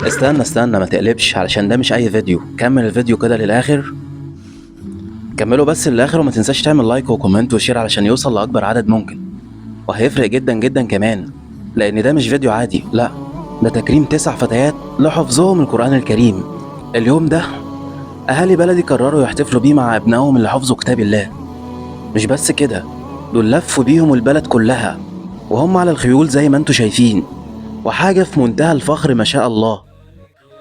استنى استنى ما تقلبش، علشان ده مش اي فيديو. كمل الفيديو كده للاخر، كمله بس للاخر، وما تنساش تعمل like و comment و share علشان يوصل لاكبر عدد ممكن، وهيفرق جدا جدا كمان، لان ده مش فيديو عادي، لا ده تكريم 9 فتيات لحفظهم القرآن الكريم. اليوم ده اهالي بلدي قرروا يحتفلوا بيه مع ابنائهم اللي حفظوا كتاب الله. مش بس كده، دول لفوا بيهم البلد كلها وهم على الخيول زي ما انتوا شايفين، وحاجة في منتهى الفخر ما شاء الله.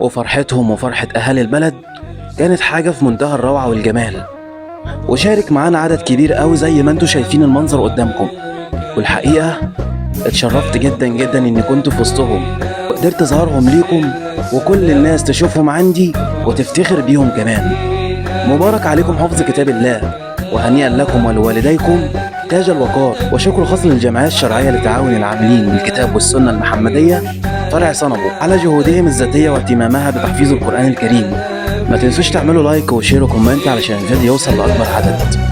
وفرحتهم وفرحة أهالي البلد كانت حاجة في منتهى الروعة والجمال. وشارك معانا عدد كبير قوي زي ما انتوا شايفين المنظر قدامكم. والحقيقة اتشرفت جدا جدا اني كنت في وسطهم وقدرت اظهرهم ليكم وكل الناس تشوفهم عندي وتفتخر بيهم كمان. مبارك عليكم حفظ كتاب الله، وهنيئا لكم ولوالديكم تاج الوقار. وشكر خاص للجمعية الشرعية لتعاون العاملين بالكتاب والسنة المحمدية فرع صنبو على جهودهم الذاتية واهتمامها بتحفيظ القرآن الكريم. ما تنسوش تعملوا like و share و comment علشان الفيديو يوصل لأكبر عدد.